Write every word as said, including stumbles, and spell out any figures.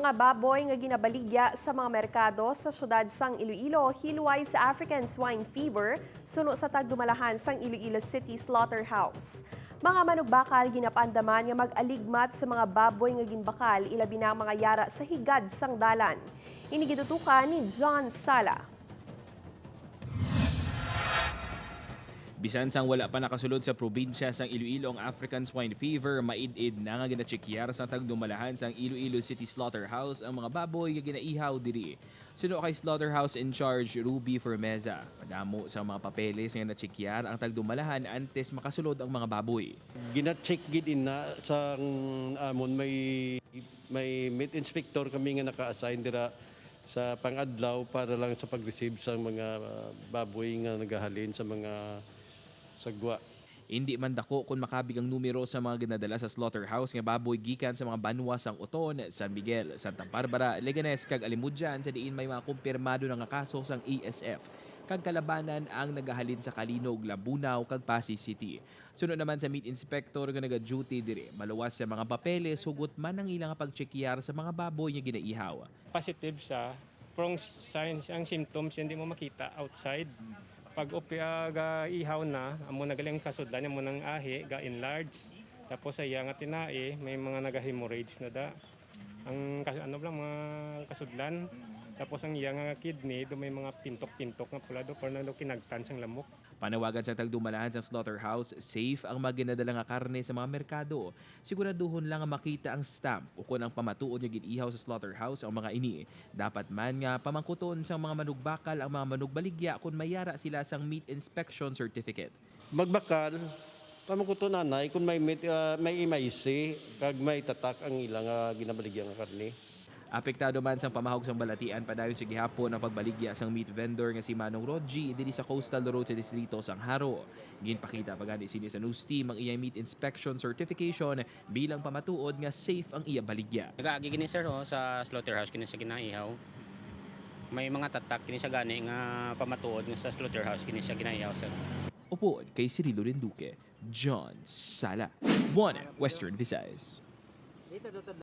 Mga baboy nga ginabaligya sa mga merkado sa siyudad sang Iloilo hilway sa African Swine Fever suno sa tagdumalahan sang Iloilo City Slaughterhouse. Mga manugbakal ginapaandaman nga mag-aligmat sa mga baboy nga ginbakal, ilabi na ang mga yara sa higad sang dalan. Ini gitutukan ni John Sala. Bisan sang wala pa nakasulod sa probinsya sang Iloilo ang African Swine Fever, maid-id na nga ginatsekyar sang tagdumalahan sang Iloilo City Slaughterhouse ang mga baboy nga ginaihaw diri. Suno kay Slaughterhouse in charge Ruby Fermeza, madamo sang mga papeles nga natsekyar ang tagdumalahan antes makasulod ang mga baboy. Gina-check gid ina sang amon may may meat inspector kami nga naka-assign dira sa pang-adlaw para lang sa pag-receive sa mga ah, baboy nga nagahalin sa mga sagwa. Indi man dako kon makabig ang numero sa mga ginadala sa slaughterhouse nga baboy gikan sa mga banwa sang Oton, San Miguel, Santa Barbara, Leganes kag Alimodian sa diin may mga kumpirmado na nga kaso sang A S F kag kalabanan ang nagahalin sa Calinog, Labunao kag Passi City. Suno naman sa meat inspector nga naga-duty diri, maluwas sa mga papeles hugot man ang ila nga pagtsekyar sa mga baboy nga ginaihaw. Positive siya, pero ang signs, ang symptoms, hindi mo makita outside. Pag upi, ah, ga-ihaw na, amo na galing kasudlan, amo nang ahi, ga-enlarge. Tapos sa iya nga tinai, may mga naga-hemorrhage na da. Ang kas- ano lang, mga kasudlan. Tapos ang iya nga kidney, do may mga pintok-pintok nga pula do, pero nang kinagtan sang lamok. Panawagan sa tagdumalahan sa slaughterhouse, safe ang mga ginadala nga karne sa mga merkado. Siguraduhon lang nga makita ang stamp ukon ang pamatuod nga gin-ihaw sa slaughterhouse ang mga ini. Dapat man nga pamangkuton sang mga manugbakal ang mga manugbaligya kon may yara sila sang meat inspection certificate. Magbakal, pamangkuton anay kung may, mit- ah, may M I C kag may tatak ang ila nga ginabaligya nga karne. Apektado man sang pamahog sang balatian padayon sa gihapon ang pagbaligya sang meat vendor nga si Manong Rodji diri sa Coastal Road sa distrito sang Jaro. Ginpakita pa gani sini sa news team ang iyang meat inspection certification bilang pamatuod nga safe ang iya baligya. Nagaagi kini, sir, oh, sa slaughterhouse kini sa ginaihaw. May mga tatak kini sa gani nga pamatuod nga sa slaughterhouse kini sa ginaihaw, sir. Upod kay Cirilo Rinduque, John Sala, One Western Visayas.